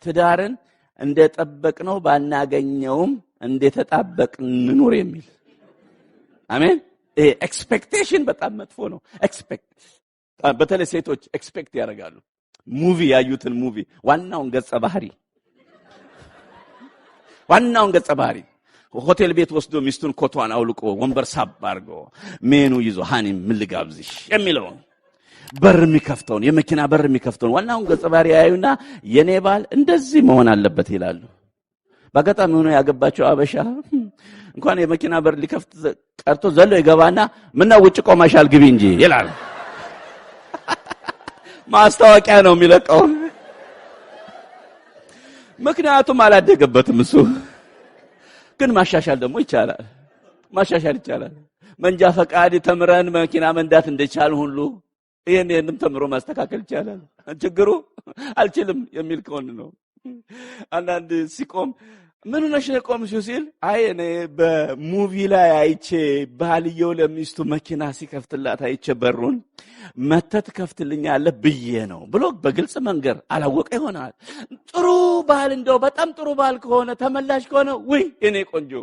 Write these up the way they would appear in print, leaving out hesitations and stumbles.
ትዳርን እንደጠበቅነው ባናገኘውም እንደተጣበቅን እንኑር የሚል። አሜን። ይሄ expectation በጣም መጥፎ ነው። Expect በተለይ ሴቶች expect ያደርጋሉ። Movie ያዩትን movie ዋናውን ገጸ ባህሪ ሆቴል ቤት ወስዶ ሚስቱን ኮቷን አውልቆ ወንበር ሳብ አድርጎ ሜኑ ይዞ "Honey፣ ምን ልጋብዝሽ?" የሚለውን፣ በር የሚከፍተውን፣ የመኪና በር የሚከፍተውን ዋናውን ገጸ ባህሪ ያዩና የኔ ባል እንደዚህ መሆን አለበት ይላሉ። በአጋጣሚ ሆኖ ያገባቸው አበሻ እንኳን የመኪና በር ሊከፍት ቀርቶ ዘሎ ይገባና "ምነው ውጭ ቆመሻል? ግቢ እንጂ" ይላል። ማስታወቂያ ነው የሚለቀው። ምክንያቱም አላደገበትም እሱ። ግን ማሻሻል ደግሞ ይቻላል። ማሻሻል ይቻላል። መንጃ ፈቃድ ተምረን መኪና መንዳት እንደቻል ሁሉ ይህንም ተምሮ ማስተካከል ይቻላል። ችግሩ አልችልም የሚል ከሆነ ነው። አንዳንድ ሲቆም "ምን ሆነሽ ነው የቆምሽው?" ሲል "አይ፣ እኔ በ movie ላይ አይቼ ባልየው ለሚስቱ መኪና ሲከፍትላት አይቼ በሩን መተህ ትከፍትልኛለህ ብዬ ነው" ብሎ በግልጽ መንገር አላወቀ ይሆናል። ጥሩ ባል፣ እንደው በጣም ጥሩ ባል ከሆነ፣ ተመላሽ ከሆነ፣ "ውይ የኔ ቆንጆ፣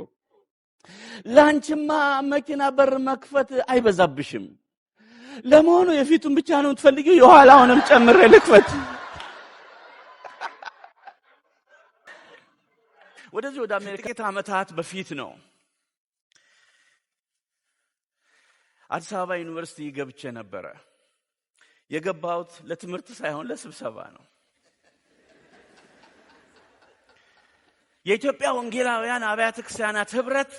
ላንቺማ መኪና በር መክፈት አይበዛብሽም። ለመሆኑ የፊቱን ብቻ ነው የምትፈልጊው? የኋላውንም ጨምሬ ልክፈት?" ወደዚህ ወደ አሜሪካ ጥቂት ዓመታት በፊት ነው፣ አዲስ አበባ ዩኒቨርሲቲ ገብቼ ነበረ። የገባሁት ለትምህርት ሳይሆን ለስብሰባ ነው። የኢትዮጵያ ወንጌላውያን አብያተ ክርስቲያናት ህብረት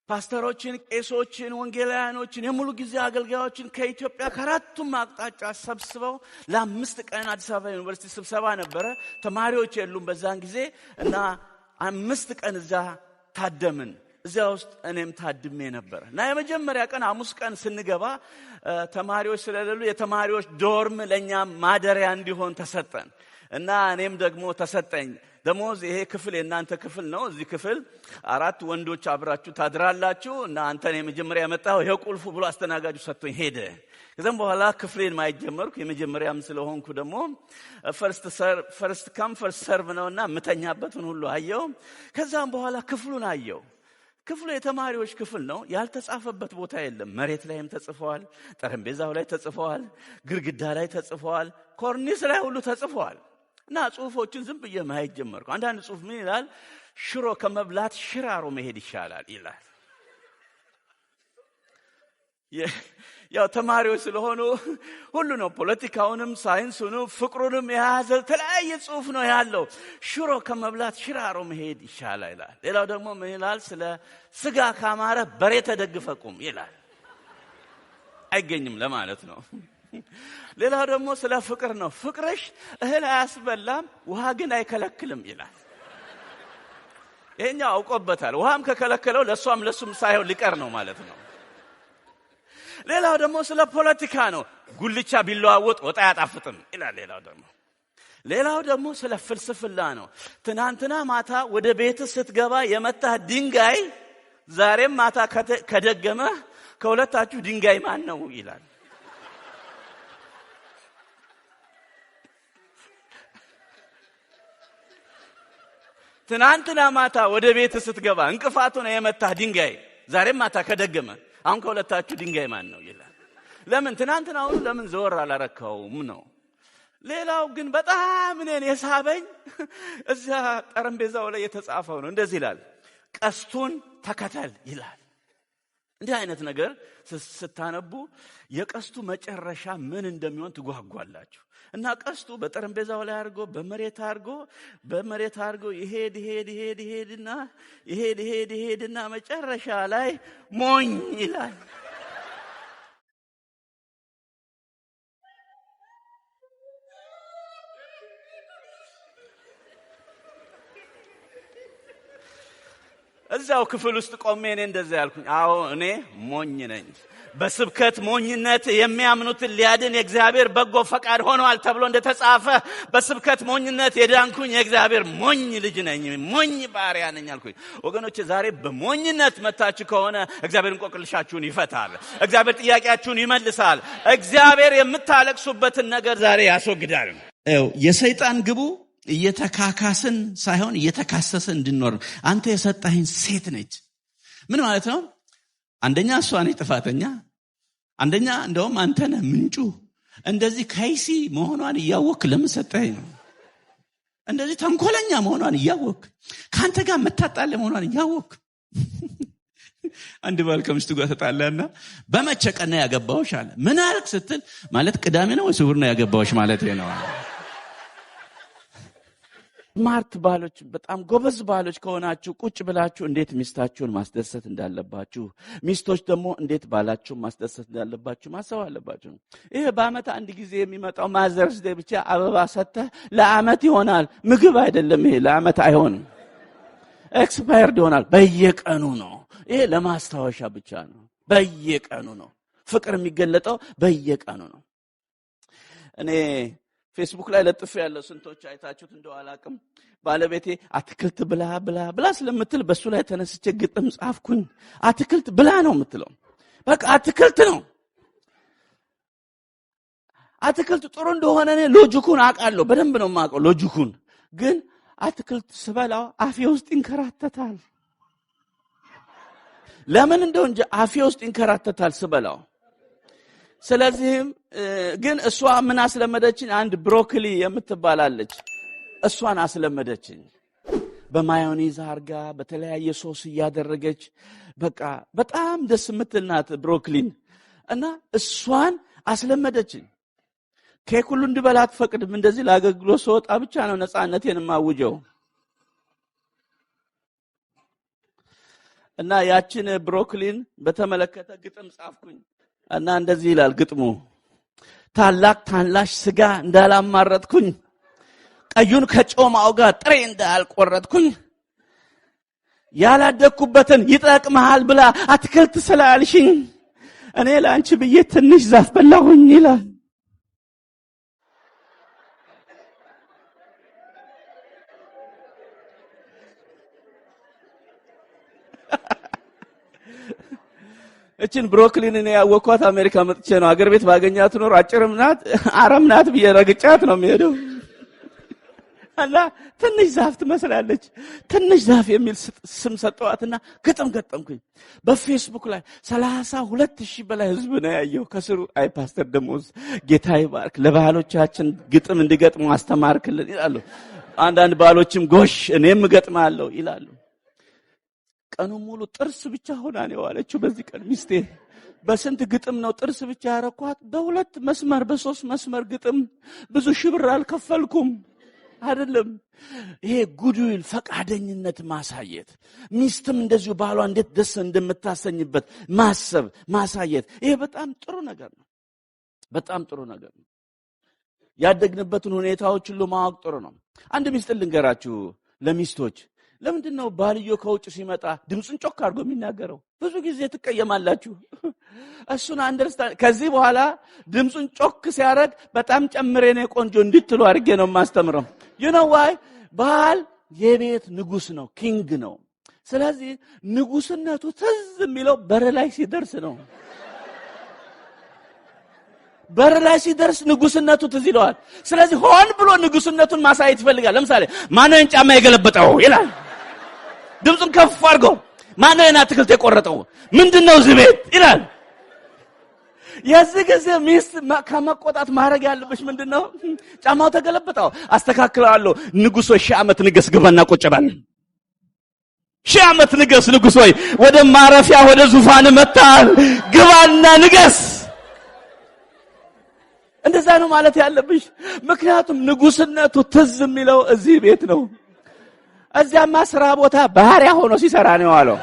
ፓስተሮችን፣ ቄሶችን፣ ወንጌላውያኖችን፣ የሙሉ ጊዜ አገልጋዮችን ከኢትዮጵያ ከአራቱም አቅጣጫ ሰብስበው ለ5 ቀን አዲስ አበባ ዩኒቨርሲቲ ስብሰባ ነበረ። ተማሪዎች የሉም በዛን ጊዜ እና 5 ቀን እዛ ታደምን። እዚያ ውስጥ እኔም ታድሜ ነበር እና የመጀመሪያ ቀን ሐሙስ ቀን ስንገባ ተማሪዎች ስለሌሉ የተማሪዎች dorm ለእኛ ማደሪያ እንዲሆን ተሰጠን እና እኔም ደግሞ ተሰጠኝ። ደሞዝ "ይሄ ክፍል የእናንተ ክፍል ነው። እዚህ ክፍል አራት ወንዶች አብራችሁ ታድራላችሁ እና አንተን የመጀመሪያ የመጣው ይሄ ቁልፉ" ብሎ አስተናጋጁ ሰጥቶኝ ሄደ። ከዛም በኋላ ክፍሌን ማየት ጀመርኩ። የመጀመሪያም ስለሆንኩ ደግሞ first come first serve ነውና የምተኛበትን ሁሉ አየው። ከዛም በኋላ ክፍሉን አየው። ክፍሉ የተማሪዎች ክፍል ነው። ያልተጻፈበት ቦታ የለም። መሬት ላይም ተጽፈዋል፣ ጠረጴዛው ላይ ተጽፈዋል፣ ግድግዳ ላይ ተጽፈዋል፣ ኮርኒስ ላይ ሁሉ ተጽፈዋል። እና ጽሁፎችን ዝም ብዬ ማየት ጀመርኩ። አንዳንድ ጽሁፍ ምን ይላል? "ሽሮ ከመብላት ሽራሮ መሄድ ይሻላል" ይላል። ያው ተማሪዎች ስለሆኑ ሁሉ ነው፣ ፖለቲካውንም፣ ሳይንሱንም፣ ፍቅሩንም የያዘ የተለያየ ጽሁፍ ነው ያለው። "ሽሮ ከመብላት ሽራሮ መሄድ ይሻላል" ይላል። ሌላው ደግሞ ምን ይላል? "ስለ ስጋ ካማረ በሬ ተደግፈህ ቁም" ይላል። አይገኝም ለማለት ነው። ሌላው ደግሞ ስለ ፍቅር ነው። "ፍቅርሽ እህል አያስበላም፣ ውሃ ግን አይከለክልም" ይላል። ይሄኛው አውቆበታል። ውሃም ከከለከለው ለእሷም ለእሱም ሳይሆን ሊቀር ነው ማለት ነው። ሌላው ደግሞ ስለ ፖለቲካ ነው። "ጉልቻ ቢለዋወጥ ወጥ አያጣፍጥም" ይላል። ሌላው ደግሞ ስለ ፍልስፍና ነው። "ትናንትና ማታ ወደ ቤት ስትገባ የመታህ ድንጋይ ዛሬም ማታ ከደገመህ ከሁለታችሁ ድንጋይ ማን ነው?" ይላል። ትናንትና ማታ ወደ ቤት ስትገባ እንቅፋቱ ነው የመታህ ድንጋይ ዛሬም ማታ ከደገመ አሁን ከሁለታችሁ ድንጋይ ማን ነው ይላል። ለምን ትናንትና አሁኑ ለምን ዘወር አላረከውም ነው። ሌላው ግን በጣም እኔን የሳበኝ እዚያ ጠረጴዛው ላይ የተጻፈው ነው። እንደዚህ ይላል፣ "ቀስቱን ተከተል" ይላል። እንዲህ አይነት ነገር ስታነቡ የቀስቱ መጨረሻ ምን እንደሚሆን ትጓጓላችሁ። እና ቀስቱ በጠረጴዛው ላይ አድርጎ በመሬት አድርጎ ይሄድ ይሄድ ይሄድ ይሄድና ይሄድ ይሄድ ይሄድና መጨረሻ ላይ "ሞኝ" ይላል። እዚያው ክፍል ውስጥ ቆሜ እኔ እንደዛ ያልኩኝ፣ አዎ እኔ ሞኝ ነኝ። በስብከት ሞኝነት የሚያምኑትን ሊያድን የእግዚአብሔር በጎ ፈቃድ ሆኗል ተብሎ እንደተጻፈ በስብከት ሞኝነት የዳንኩኝ የእግዚአብሔር ሞኝ ልጅ ነኝ፣ ሞኝ ባሪያ ነኝ አልኩኝ። ወገኖች፣ ዛሬ በሞኝነት መታችሁ ከሆነ እግዚአብሔር እንቆቅልሻችሁን ይፈታል። እግዚአብሔር ጥያቄያችሁን ይመልሳል። እግዚአብሔር የምታለቅሱበትን ነገር ዛሬ ያስወግዳል። የሰይጣን ግቡ እየተካካስን ሳይሆን እየተካሰስን እንድንኖር። አንተ የሰጠኸኝ ሴት ነች። ምን ማለት ነው? አንደኛ እሷ ነች ጥፋተኛ፣ አንደኛ እንደውም አንተ ነህ ምንጩ። እንደዚህ ከይሲ መሆኗን እያወክ ለምን ሰጠኸኝ ነው? እንደዚህ ተንኮለኛ መሆኗን እያወክ፣ ከአንተ ጋር መታጣለ መሆኗን እያወክ። አንድ ባል ከሚስቱ ጋር ተጣላና በመቼ ቀን ነው ያገባሁሽ አለ። ምን አልክ ስትል ማለት ቅዳሜ ነው ወይስ እሑድ ነው ያገባሁሽ ማለት ነው። smart ባሎች፣ በጣም ጎበዝ ባሎች ከሆናችሁ ቁጭ ብላችሁ እንዴት ሚስታችሁን ማስደሰት እንዳለባችሁ፣ ሚስቶች ደግሞ እንዴት ባላችሁን ማስደሰት እንዳለባችሁ ማሰብ አለባችሁ። ይሄ በአመት አንድ ጊዜ የሚመጣው Mother's Day ብቻ አበባ ሰጥተህ ለአመት ይሆናል። ምግብ አይደለም ይሄ፣ ለአመት አይሆንም፣ expired ይሆናል። በየቀኑ ነው። ይሄ ለማስታወሻ ብቻ ነው። በየቀኑ ነው። ፍቅር የሚገለጠው በየቀኑ ነው። እኔ ፌስቡክ ላይ ለጥፌ ያለው ስንቶች አይታችሁት እንደው አላቅም። ባለቤቴ አትክልት ብላ ብላ ብላ ስለምትል በሱ ላይ ተነስቼ ግጥም ጻፍኩኝ። አትክልት ብላ ነው የምትለው። በቃ አትክልት ነው። አትክልት ጥሩ እንደሆነ እኔ logic ኡን አውቃለሁ፣ በደንብ ነው የማውቀው logic ኡን። ግን አትክልት ስበላው አፌ ውስጥ ይንከራተታል። ለምን እንደው እንጂ አፌ ውስጥ ይንከራተታል ስበላው። ስለዚህም ግን እሷ ምን አስለመደችኝ? አንድ ብሮኮሊ የምትባላለች እሷን አስለመደችኝ። በማዮኔዝ አርጋ በተለያየ ሶስ እያደረገች በቃ በጣም ደስ የምትል ናት ብሮኮሊን። እና እሷን አስለመደችኝ። ኬክ ሁሉ እንድበላ አትፈቅድም። እንደዚህ ለአገልግሎት ስወጣ ብቻ ነው ነፃነቴን የማውጀው። እና ያችን ብሮኮሊን በተመለከተ ግጥም ጻፍኩኝ። እና እንደዚህ ይላል ግጥሙ። ታላቅ ታናሽ ስጋ እንዳላማረጥኩኝ፣ ቀዩን ከጮማው ጋር ጥሬ እንዳልቆረጥኩኝ፣ ያላደግኩበትን ይጠቅምሃል ብላ አትክልት ስላልሽኝ እኔ ለአንቺ ብዬ ትንሽ ዛፍ በላሁኝ ይላል። እችን ብሮኮሊን እኔ ያወኳት አሜሪካ መጥቼ ነው። አገር ቤት ባገኛት ኖር አጭርም ናት አረም ናት ብዬ ረግጫት ነው የሚሄደው። እና ትንሽ ዛፍ ትመስላለች። ትንሽ ዛፍ የሚል ስም ሰጠዋትና ግጥም ገጠምኩኝ። በፌስቡክ ላይ 32,000 በላይ ህዝብ ነው ያየው። ከስሩ አይ ፓስተር ደሞዝ ጌታ ይባርክ፣ ለባሎቻችን ግጥም እንዲገጥሙ አስተማርክልን ይላሉ። አንዳንድ ባሎችም ጎሽ እኔም እገጥማለሁ ይላሉ። ቀኑ ሙሉ ጥርስ ብቻ ሆና ነው የዋለችው። በዚህ ቀን ሚስቴ በስንት ግጥም ነው ጥርስ ብቻ ያረኳት? በሁለት መስመር በሶስት መስመር ግጥም። ብዙ ሺህ ብር አልከፈልኩም። አይደለም ይሄ goodwill ፈቃደኝነት ማሳየት፣ ሚስትም እንደዚሁ ባሏ እንዴት ደስ እንደምታሰኝበት ማሰብ ማሳየት፣ ይሄ በጣም ጥሩ ነገር ነው። በጣም ጥሩ ነገር ነው። ያደግንበትን ሁኔታዎች ሁሉ ማወቅ ጥሩ ነው። አንድ ሚስጥር ልንገራችሁ ለሚስቶች። ለምንድን ነው ባልዮ ከውጭ ሲመጣ ድምፁን ጮክ አድርጎ የሚናገረው? ብዙ ጊዜ ትቀየማላችሁ። እሱን understand ከዚህ በኋላ ድምፁን ጮክ ሲያደርግ በጣም ጨምሬ ነው ቆንጆ እንድትሉ አድርጌ ነው የማስተምረው። You know why? ባል የቤት ንጉስ ነው፣ king ነው። ስለዚህ ንጉስነቱ ትዝ የሚለው በር ላይ ሲደርስ ነው። በር ላይ ሲደርስ ንጉስነቱ ትዝ ይለዋል። ስለዚህ ሆን ብሎ ንጉስነቱን ማሳየት ይፈልጋል። ለምሳሌ ማነው ጫማ የገለበጠው ይላል። ድምፁን ከፍ አድርጎ ማነው የኔን አትክልት የቆረጠው? ምንድነው እዚህ ቤት ይላል። የዚህ ጊዜ ሚስት ከመቆጣት ማድረግ ያለብሽ ምንድነው? ጫማው ተገለበጠው፣ አስተካክለዋለሁ። ንጉስ ሆይ 1000 ዓመት ንገስ፣ ግባና ቁጭ በል። 1000 ዓመት ንገስ ንጉስ ሆይ፣ ወደ ማረፊያ ወደ ዙፋን መጥተሃል፣ ግባና ንገስ። እንደዛ ነው ማለት ያለብሽ። ምክንያቱም ንጉስነቱ ትዝ የሚለው እዚህ ቤት ነው። እዚያማ ስራ ቦታ ባሪያ ሆኖ ሲሰራ ነው የዋለው።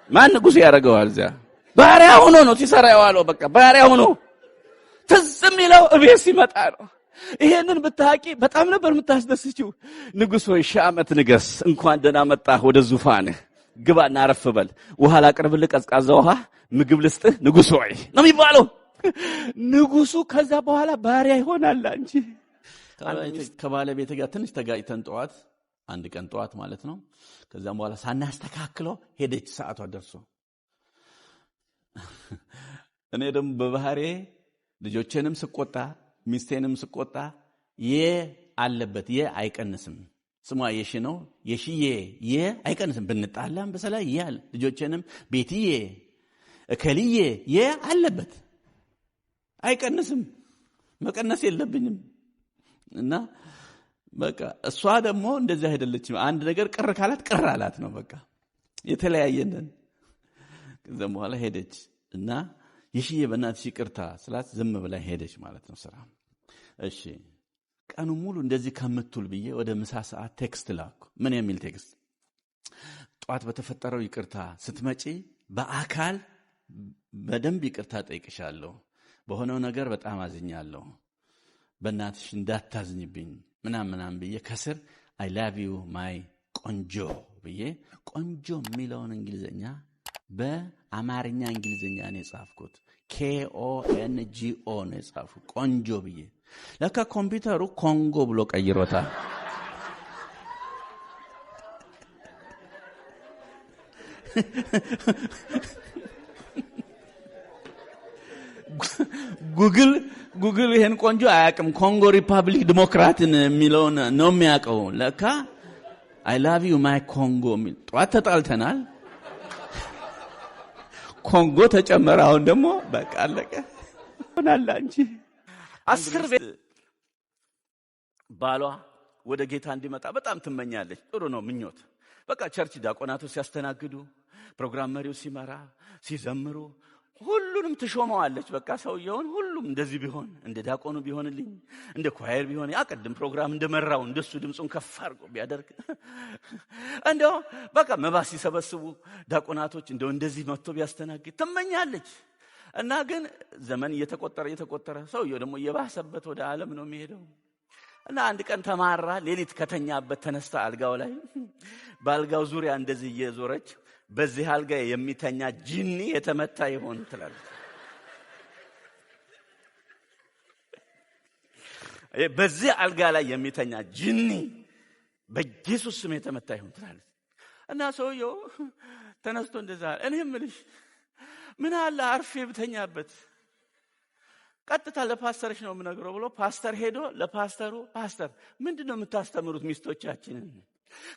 ማን ንጉስ ያደርገዋል? እዚያ ባሪያ ሆኖ ነው ሲሰራ የዋለው። በቃ ባሪያ ሆኖ ትዝ የሚለው እቤት ሲመጣ ነው። ይሄንን ብታቂ በጣም ነበር የምታስደስችው። ንጉስ ሆይ 1000 ዓመት ንገስ፣ እንኳን ደህና መጣህ ወደ ዙፋንህ፣ ግባና አረፍ በል፣ ውሃ ላቅርብልህ፣ ቀዝቃዛ ውሃ፣ ምግብ ልስጥህ ንጉስ ሆይ ነው የሚባለው። ንጉሱ ከዛ በኋላ ባሪያ ይሆናል። አንቺ ከባለቤት ጋር ትንሽ ተጋጭተን ጠዋት፣ አንድ ቀን ጠዋት ማለት ነው። ከዛም በኋላ ሳናስተካክለው ሄደች፣ ሰዓቷ ደርሶ። እኔ ደግሞ በባህሬ ልጆቼንም ስቆጣ ሚስቴንም ስቆጣ የ አለበት፣ የ አይቀንስም። ስሟ የሺ ነው። የሺዬ የ አይቀንስም። ብንጣላም በሰላይ የ አለ። ልጆቼንም ቤትዬ እከልዬ የ አለበት፣ አይቀንስም። መቀነስ የለብኝም። እና በቃ እሷ ደግሞ እንደዚህ አይደለችም። አንድ ነገር ቅር ካላት ቅር አላት ነው በቃ የተለያየነን። ከዛም በኋላ ሄደች እና የሺዬ በእናትሽ ይቅርታ ስላት ዝም ብላ ሄደች ማለት ነው ስራ። እሺ ቀኑ ሙሉ እንደዚህ ከምትውል ብዬ ወደ ምሳ ሰዓት text ላኩ። ምን የሚል text? ጧት በተፈጠረው ይቅርታ፣ ስትመጪ በአካል በደንብ ይቅርታ ጠይቅሻለሁ። በሆነው ነገር በጣም አዝኛለሁ። በእናትሽ እንዳታዝኝብኝ ምናምን ምናምን ብዬ ከስር I love you my ቆንጆ ብዬ፣ ቆንጆ የሚለውን እንግሊዝኛ በአማርኛ እንግሊዝኛ ነው የጻፍኩት። KONGO ነው የጻፍኩት ቆንጆ ብዬ። ለካ ኮምፒውተሩ ኮንጎ ብሎ ቀይሮታል። ጉግል ይሄን ቆንጆ አያውቅም። ኮንጎ ሪፐብሊክ ዲሞክራትን የሚለውን ነው የሚያውቀው። ለካ I love you my ኮንጎ የሚል፣ ጠዋት ተጣልተናል። ኮንጎ ተጨመረ። አሁን ደግሞ በቃ አለቀ። ሆናላ እንጂ 10 ቤት ባሏ ወደ ጌታ እንዲመጣ በጣም ትመኛለች። ጥሩ ነው ምኞት። በቃ church ዲያቆናቱ ሲያስተናግዱ፣ ፕሮግራም መሪው ሲመራ፣ ሲዘምሩ ሁሉንም ትሾመዋለች። በቃ ሰውየውን ሁሉም እንደዚህ ቢሆን፣ እንደ ዲያቆኑ ቢሆንልኝ፣ እንደ choir ቢሆን፣ ያ ቅድም ፕሮግራም እንደመራው እንደሱ ድምፁን ከፍ አድርጎ ቢያደርግ፣ እንደው በቃ መባ ሲሰበስቡ ዲያቆናቶች እንደው እንደዚህ መጥቶ ቢያስተናግድ ትመኛለች። እና ግን ዘመን እየተቆጠረ እየተቆጠረ ሰውየው ደግሞ እየባሰበት ወደ ዓለም ነው የሚሄደው። እና አንድ ቀን ተማራ ሌሊት ከተኛበት ተነስታ አልጋው ላይ በአልጋው ዙሪያ እንደዚህ እየዞረች በዚህ አልጋ የሚተኛ ጂኒ የተመታ ይሆን ትላለች። በዚህ አልጋ ላይ የሚተኛ ጂኒ በኢየሱስ ስም የተመታ ይሆን ትላለች። እና ሰውየው ተነስቶ እንደዛ፣ እኔ የምልሽ ምን አለ አርፌ ብተኛበት፣ ቀጥታ ለፓስተርሽ ነው የምነግረው ብሎ ፓስተር ሄዶ ለፓስተሩ፣ ፓስተር ምንድን ነው የምታስተምሩት ሚስቶቻችንን?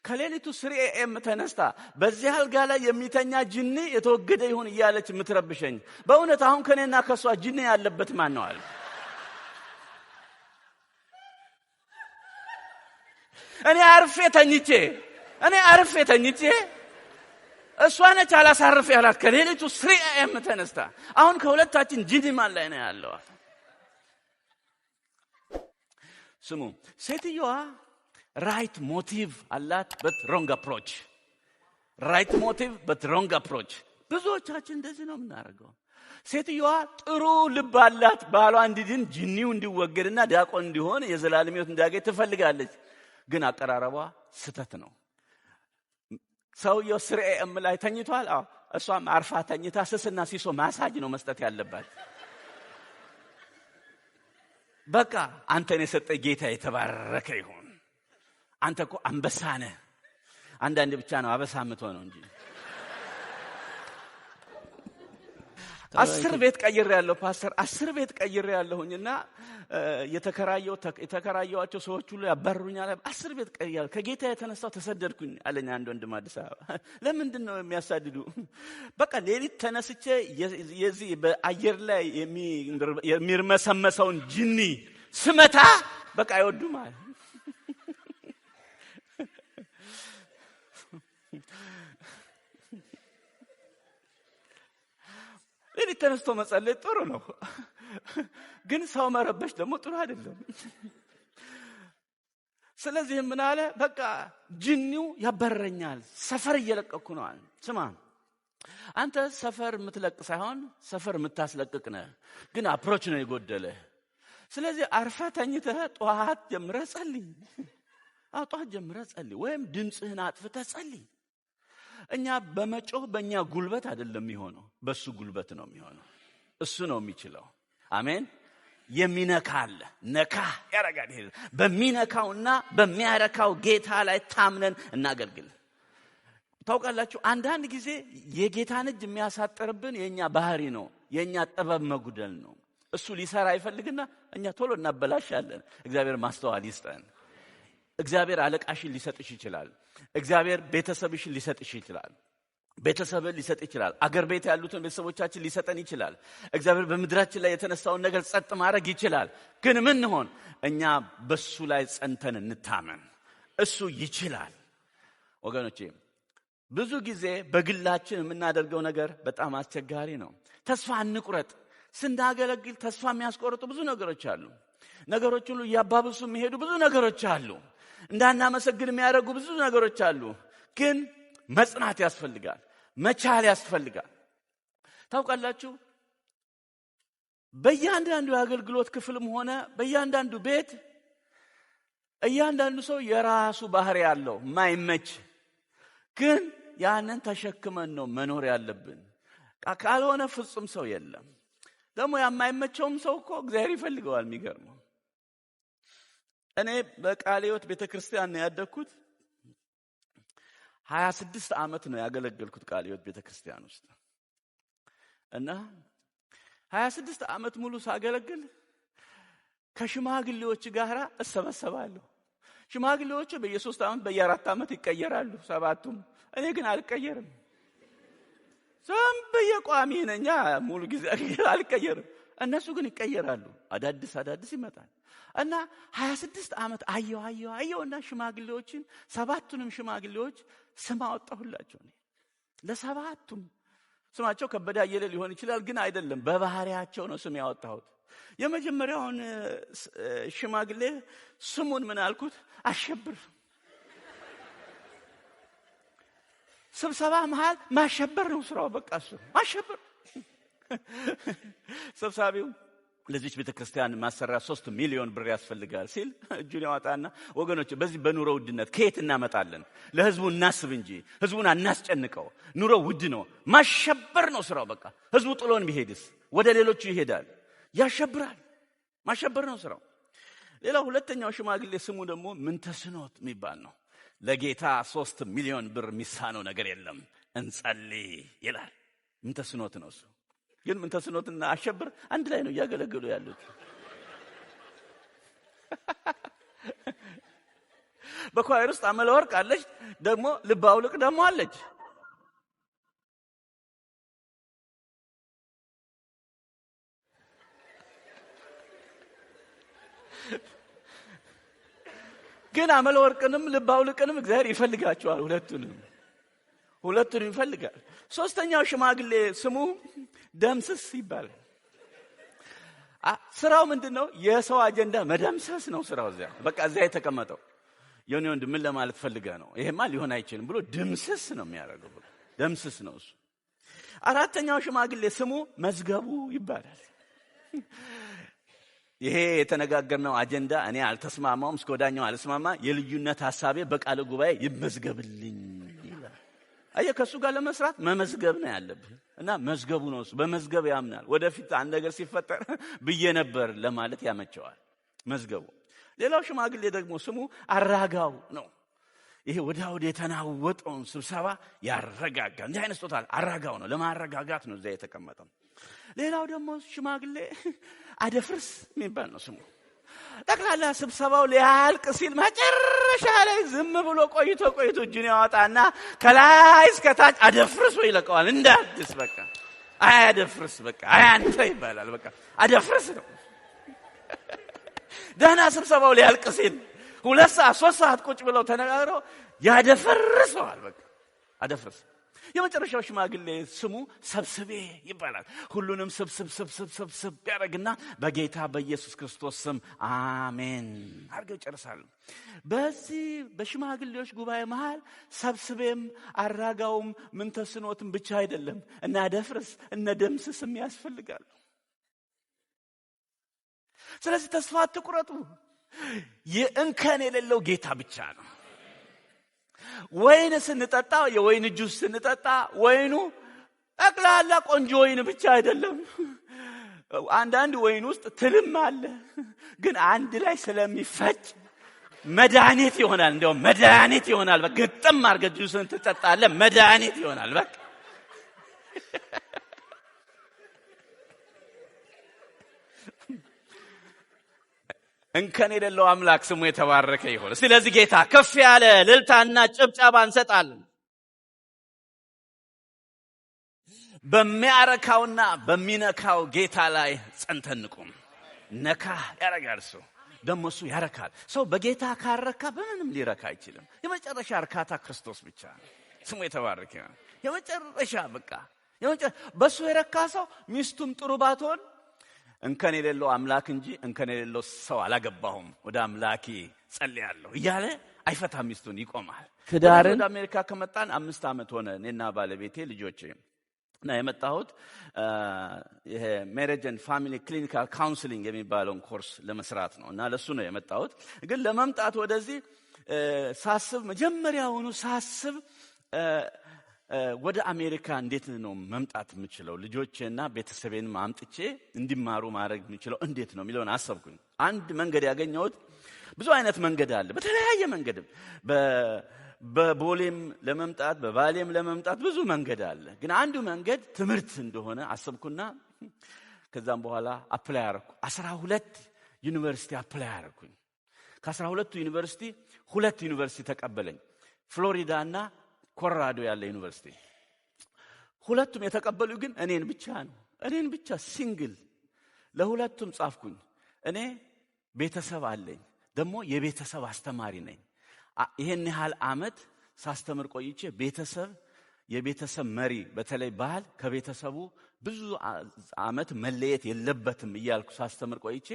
ከሌሊቱ 3 AM ተነስታ በዚህ አልጋ ላይ የሚተኛ ጅኒ የተወገደ ይሁን እያለች የምትረብሸኝ፣ በእውነት አሁን ከኔና ከሷ ጅኒ ያለበት ማን ነው አለ። እኔ አርፌ ተኝቼ እሷ ነች አላሳርፍ ያላት ከሌሊቱ 3 AM ተነስታ። አሁን ከሁለታችን ጅኒ ማን ላይ ነው ያለው? ስሙ፣ ሴትዮዋ right motive አላት but wrong approach። Right motive but wrong approach። ብዙዎቻችን እንደዚህ ነው የምናደርገው። ሴትዮዋ ጥሩ ልብ አላት። ባሏ እንዲድን፣ ጅኒው እንዲወገድና ዲያቆን እንዲሆን፣ የዘላለም ሕይወት እንዲያገኝ ትፈልጋለች። ግን አቀራረቧ ስተት ነው። ሰውየው 3 AM ላይ ተኝቷል። አዎ፣ እሷም አርፋ ተኝታ ስስና ሲሶ ማሳጅ ነው መስጠት ያለባት። በቃ አንተን የሰጠ ጌታ የተባረከ ይሁን። አንተ እኮ አንበሳ ነህ። አንዳንድ ብቻ ነው አበሳ የምትሆነው እንጂ። 10 ቤት ቀይሬ ያለሁ ፓስተር፣ 10 ቤት ቀይሬ ያለሁኝና የተከራየኋቸው ሰዎች ሁሉ ያባርሩኛል። 10 ቤት ቀይሬያለሁ። ከጌታ የተነሳው ተሰደድኩኝ አለኝ አንድ ወንድም አዲስ አበባ። ለምንድን ነው የሚያሳድዱ? በቃ ሌሊት ተነስቼ የዚህ በአየር ላይ የሚርመሰመሰውን ጅኒ ስመታ በቃ አይወዱም አለ። ሌሊት ተነስቶ መጸለይ ጥሩ ነው፣ ግን ሰው መረበሽ ደግሞ ጥሩ አይደለም። ስለዚህ ምን አለ? በቃ ጅኒው ያባረረኛል፣ ሰፈር እየለቀኩ ነው አለ። ስማ፣ አንተ ሰፈር የምትለቅ ሳይሆን ሰፈር የምታስለቅቅ ነህ፣ ግን approach ነው የጎደለህ። ስለዚህ አርፈህ ተኝተህ ጠዋት ጀምረህ ጸልይ። አዎ፣ ጠዋት ጀምረህ ጸልይ፣ ወይም ድምፅህን አጥፍተህ ጸልይ። እኛ በመጮህ በእኛ ጉልበት አይደለም የሚሆነው፣ በእሱ ጉልበት ነው የሚሆነው። እሱ ነው የሚችለው። አሜን። የሚነካ አለ፣ ነካ ያረጋል። ይሄ በሚነካውና በሚያረካው ጌታ ላይ ታምነን እናገልግል። ታውቃላችሁ፣ አንዳንድ ጊዜ የጌታን እጅ የሚያሳጥርብን የእኛ ባህሪ ነው፣ የእኛ ጥበብ መጉደል ነው። እሱ ሊሰራ ይፈልግና እኛ ቶሎ እናበላሻለን። እግዚአብሔር ማስተዋል ይስጠን። እግዚአብሔር አለቃሽን ሊሰጥሽ ይችላል። እግዚአብሔር ቤተሰብሽን ሊሰጥሽ ይችላል። ቤተሰብን ሊሰጥ ይችላል። አገር ቤት ያሉትን ቤተሰቦቻችን ሊሰጠን ይችላል። እግዚአብሔር በምድራችን ላይ የተነሳውን ነገር ጸጥ ማድረግ ይችላል። ግን ምን ሆን እኛ በሱ ላይ ጸንተን እንታመን። እሱ ይችላል። ወገኖቼ ብዙ ጊዜ በግላችን የምናደርገው ነገር በጣም አስቸጋሪ ነው። ተስፋ አንቁረጥ። ስናገለግል ተስፋ የሚያስቆርጡ ብዙ ነገሮች አሉ። ነገሮች ሁሉ እያባብሱ የሚሄዱ ብዙ ነገሮች አሉ። እንዳናመሰግን የሚያደርጉ ብዙ ነገሮች አሉ። ግን መጽናት ያስፈልጋል። መቻል ያስፈልጋል። ታውቃላችሁ በእያንዳንዱ የአገልግሎት ክፍልም ሆነ በእያንዳንዱ ቤት እያንዳንዱ ሰው የራሱ ባህሪ ያለው ማይመች፣ ግን ያንን ተሸክመን ነው መኖር ያለብን። ካልሆነ ፍጹም ሰው የለም። ደግሞ የማይመቸውም ሰው እኮ እግዚአብሔር ይፈልገዋል። የሚገርመው እኔ በቃለ ሕይወት ቤተክርስቲያን ነው ያደግኩት። 26 ዓመት ነው ያገለገልኩት ቃለ ሕይወት ቤተክርስቲያን ውስጥ እና 26 ዓመት ሙሉ ሳገለግል ከሽማግሌዎች ጋር እሰበሰባለሁ። ሽማግሌዎቹ በየሶስት ዓመት በየአራት ዓመት ይቀየራሉ፣ ሰባቱም። እኔ ግን አልቀየርም። ዝም ብዬ ቋሚ ነኝ፣ ሙሉ ጊዜ አልቀየርም። እነሱ ግን ይቀየራሉ፣ አዳዲስ አዳዲስ ይመጣል። እና 26 ዓመት አየው አየው አየውና ሽማግሌዎችን ሰባቱንም ሽማግሌዎች ስም አወጣሁላቸው። ለሰባቱም ስማቸው ከበደ አየለ ሊሆን ይችላል፣ ግን አይደለም፣ በባህሪያቸው ነው ስም ያወጣሁት። የመጀመሪያውን ሽማግሌ ስሙን ምን አልኩት? አሸብር። ስብሰባ መሃል ማሸበር ነው ስራው፣ በቃ እሱ ማሸበር። ሰብሳቢው ለዚች ቤተክርስቲያን ማሰሪያ 3 ሚሊዮን ብር ያስፈልጋል ሲል እጁን ያወጣና ወገኖች በዚህ በኑሮ ውድነት ከየት እናመጣለን? ለህዝቡ እናስብ እንጂ ህዝቡን አናስጨንቀው። ኑሮ ውድ ነው፣ ማሸበር ነው ስራው። በቃ ህዝቡ ጥሎን ቢሄድስ ወደ ሌሎቹ ይሄዳል፣ ያሸብራል። ማሸበር ነው ስራው። ሌላው ሁለተኛው ሽማግሌ ስሙ ደግሞ ምንተስኖት የሚባል ነው። ለጌታ 3 ሚሊዮን ብር የሚሳነው ነገር የለም፣ እንጸልይ ይላል። ምንተስኖት ነው እሱ። ግን ምንተስኖትና አሸብር አንድ ላይ ነው እያገለገሉ ያሉት። በኳየር ውስጥ አመለወርቅ አለች፣ ደግሞ ልባውልቅ ደግሞ አለች። ግን አመለወርቅንም ልባውልቅንም እግዚአብሔር ይፈልጋቸዋል። ሁለቱንም ይፈልጋል። ሶስተኛው ሽማግሌ ስሙ ደምስስ ይባላል። ስራው ምንድነው? የሰው አጀንዳ መደምሰስ ነው ስራው። እዚያ በቃ እዚያ የተቀመጠው የኔ ወንድም ምን ለማለት ፈልገህ ነው? ይሄማ ሊሆን አይችልም ብሎ ድምስስ ነው የሚያደርገው። ደምስስ ነው እሱ። አራተኛው ሽማግሌ ስሙ መዝገቡ ይባላል። ይሄ የተነጋገርነው አጀንዳ እኔ አልተስማማውም፣ እስከ ወዳኛው አልስማማ፣ የልዩነት ሐሳቤ በቃለ ጉባኤ ይመዝገብልኝ ይላል። አየህ ከሱ ጋር ለመስራት መመዝገብ ነው ያለብህ። እና መዝገቡ ነው እሱ። በመዝገብ ያምናል። ወደፊት አንድ ነገር ሲፈጠር ብዬ ነበር ለማለት ያመቸዋል መዝገቡ። ሌላው ሽማግሌ ደግሞ ስሙ አራጋው ነው። ይሄ ወዲያ ወዲህ የተናወጠውን ስብሰባ ያረጋጋል። እንዲህ አይነት ስጦታ አራጋው ነው፣ ለማረጋጋት ነው እዚያ የተቀመጠው። ሌላው ደግሞ ሽማግሌ አደፍርስ የሚባል ነው ስሙ። ጠቅላላ ስብሰባው ሊያልቅ ሲል መጨረሻ ላይ ዝም ብሎ ቆይቶ ቆይቶ እጁን ያወጣና ከላይ እስከ ታች አደፍርስ ወይ ይለቀዋል። እንደ አዲስ በቃ አይ አደፍርስ፣ በቃ አይ አንተ ይባላል። በቃ አደፍርስ ነው። ደህና ስብሰባው ሊያልቅ ሲል 2 ሰዓት 3 ሰዓት ቁጭ ብለው ተነጋግረው ያደፈርሰዋል። በቃ አደፍርስ። የመጨረሻው ሽማግሌ ስሙ ሰብስቤ ይባላል። ሁሉንም ስብስብ ስብስብ ስብስብ ያደርግና በጌታ በኢየሱስ ክርስቶስ ስም አሜን አድርገው ይጨርሳሉ። በዚህ በሽማግሌዎች ጉባኤ መሃል ሰብስቤም አራጋውም ምንተስኖትም ብቻ አይደለም፣ እና አደፍርስ እነ ደምስስም ያስፈልጋሉ። ስለዚህ ተስፋ አትቁረጡ። የእንከን የሌለው ጌታ ብቻ ነው። ወይን ስንጠጣ የወይን ጁስ ስንጠጣ ወይኑ ጠቅላላ ቆንጆ ወይን ብቻ አይደለም። አንዳንድ ወይን ውስጥ ትልም አለ፣ ግን አንድ ላይ ስለሚፈጭ መድኃኒት ይሆናል። እንደውም መድኃኒት ይሆናል። በቃ ግጥም አድርገህ ጁስን ትጠጣለህ፣ መድኃኒት ይሆናል። በቃ እንከን የሌለው አምላክ ስሙ የተባረከ ይሁን። ስለዚህ ጌታ ከፍ ያለ እልልታና ጭብጨባ እንሰጣለን። በሚያረካውና በሚነካው ጌታ ላይ ጸንተን እንቁም። ነካ ያረጋል እሱ፣ ደግሞ እሱ ያረካል። ሰው በጌታ ካረካ በምንም ሊረካ አይችልም። የመጨረሻ እርካታ ክርስቶስ ብቻ ነው። ስሙ የተባረከ ይሁን። የመጨረሻ በቃ በሱ የረካ ሰው ሚስቱም ጥሩ ባትሆን እንከን የሌለው አምላክ እንጂ እንከን የሌለው ሰው አላገባሁም፣ ወደ አምላኬ ጸልያለሁ እያለ አይፈታም፣ ሚስቱን ይቆማል። ትዳርን ወደ አሜሪካ ከመጣን 5 ዓመት ሆነ እኔና ባለቤቴ ልጆቼ። እና የመጣሁት ይሄ marriage and family clinical counseling የሚባለውን ኮርስ ለመስራት ነው። እና ለሱ ነው የመጣሁት። ግን ለመምጣት ወደዚህ ሳስብ መጀመሪያውኑ ሳስብ ወደ አሜሪካ እንዴት ነው መምጣት የምችለው፣ ልጆቼና ቤተሰቤን አምጥቼ እንዲማሩ ማድረግ የምችለው እንዴት ነው የሚለውን አሰብኩኝ። አንድ መንገድ ያገኘሁት፣ ብዙ አይነት መንገድ አለ፣ በተለያየ መንገድ በቦሌም ለመምጣት በባሌም ለመምጣት ብዙ መንገድ አለ። ግን አንዱ መንገድ ትምህርት እንደሆነ አሰብኩና ከዛም በኋላ apply አደረኩ። 12 ዩኒቨርሲቲ apply አደረኩኝ። ከ12ቱ ዩኒቨርሲቲ 2 ዩኒቨርሲቲ ተቀበለኝ፣ ፍሎሪዳና ኮሎራዶ ያለ ዩኒቨርሲቲ። ሁለቱም የተቀበሉ ግን እኔን ብቻ ነው፣ እኔን ብቻ single። ለሁለቱም ጻፍኩኝ። እኔ ቤተሰብ አለኝ፣ ደግሞ የቤተሰብ አስተማሪ ነኝ። ይሄን ያህል አመት ሳስተምር ቆይቼ የቤተሰብ መሪ በተለይ ባል ከቤተሰቡ ብዙ አመት መለየት የለበትም እያልኩ ሳስተምር ቆይቼ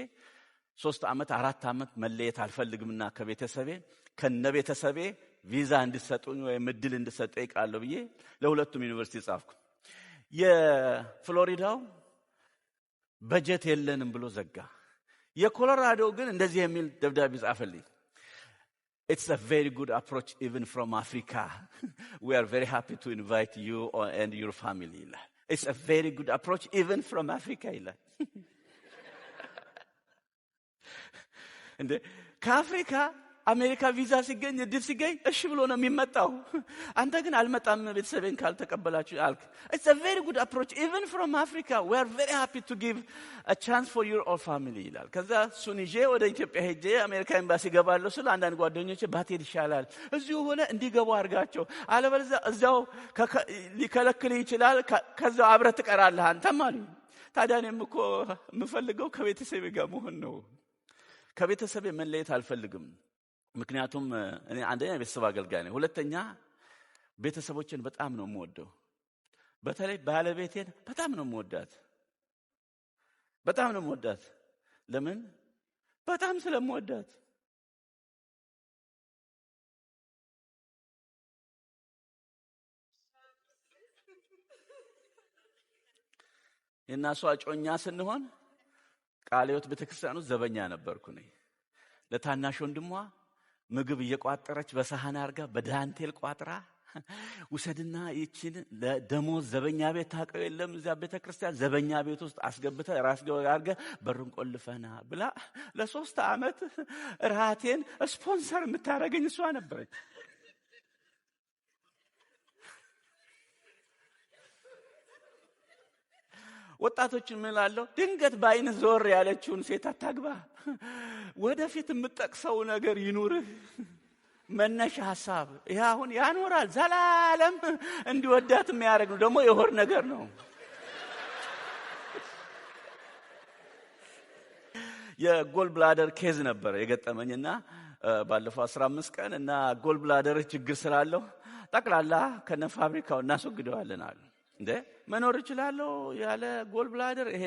3 አመት 4 አመት መለየት አልፈልግምና ከቤተሰቤ ከነቤተሰቤ ቪዛ እንድሰጡኝ ወይም እድል እንድሰጠኝ እጠይቃለሁ ብዬ ለሁለቱም ዩኒቨርሲቲ ጻፍኩ። የፍሎሪዳው በጀት የለንም ብሎ ዘጋ። የኮሎራዶ ግን እንደዚህ የሚል ደብዳቤ ጻፈልኝ። It's a very good approach even from Africa. We are very happy to invite you and your family. It's a very good approach even from Africa. እንዴ ከአፍሪካ አሜሪካ ቪዛ ሲገኝ እድል ሲገኝ እሺ ብሎ ነው የሚመጣው። አንተ ግን አልመጣም ቤተሰቤን ካልተቀበላችሁ አልክ። It's a very good approach even from Africa. We are very happy to give a chance for your all family ይላል። ከዛ እሱን ይዤ ወደ ኢትዮጵያ ሄጄ አሜሪካ ኤምባሲ ገባለሁ ስል አንዳንድ ጓደኞቼ ባትሄድ ይሻላል፣ እዚሁ ሆነ እንዲገቡ አድርጋቸው፣ አለበለዚያ እዚያው ሊከለክልህ ይችላል፣ ከዛው አብረህ ትቀራለህ አንተም አሉኝ። ታዲያ እኔም እኮ የምፈልገው ከቤተሰቤ ጋር መሆን ነው። ከቤተሰቤ መለየት አልፈልግም። ምክንያቱም እኔ አንደኛ የቤተሰብ አገልጋይ ነኝ፣ ሁለተኛ ቤተሰቦችን በጣም ነው የምወደው። በተለይ ባለቤቴን በጣም ነው የምወዳት፣ በጣም ነው የምወዳት። ለምን? በጣም ስለምወዳት። የእናሷ እጮኛ ስንሆን ቃለ ሕይወት ቤተክርስቲያን ውስጥ ዘበኛ ነበርኩ እኔ። ለታናሽ ወንድሟ ምግብ እየቋጠረች በሳህን አርጋ በዳንቴል ቋጥራ ውሰድና ይችን ለደሞዝ ዘበኛ ቤት ታውቀው የለም እዚያ ቤተክርስቲያን ዘበኛ ቤት ውስጥ አስገብተህ ራስ አድርገህ በሩን ቆልፈና ብላ ለ3 ዓመት ራቴን ስፖንሰር የምታደርገኝ እሷ ነበረች። ወጣቶችን ምን እላለሁ፣ ድንገት በዓይን ዞር ያለችውን ሴት አታግባ። ወደፊት የምጠቅሰው ነገር ይኑርህ፣ መነሻ ሐሳብ ይሄ አሁን ያኖራል፣ ዘላለም እንዲወዳት የሚያደርግ ነው። ደግሞ የሆድ ነገር ነው። የ gall bladder case ነበር የገጠመኝና ባለፈው 15 ቀን እና gall bladder ችግር ስላለው ጠቅላላ ከነፋብሪካው እናስወግደዋለን አሉ። እንዴ መኖር እችላለሁ ያለ gall bladder? ይሄ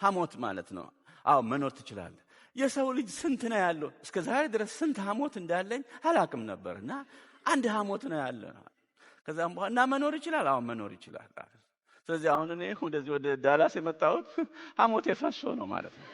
ሐሞት ማለት ነው። አዎ መኖር ትችላለህ። የሰው ልጅ ስንት ነው ያለው? እስከ ዛሬ ድረስ ስንት ሐሞት እንዳለኝ አላውቅም ነበር። እና አንድ ሐሞት ነው ያለው። ከዛም በኋላ እና መኖር ይችላል? አዎ መኖር ይችላል። ስለዚህ አሁን እኔ ወደዚህ ወደ ዳላስ የመጣሁት ሐሞቴ ፈሶ ነው ማለት ነው።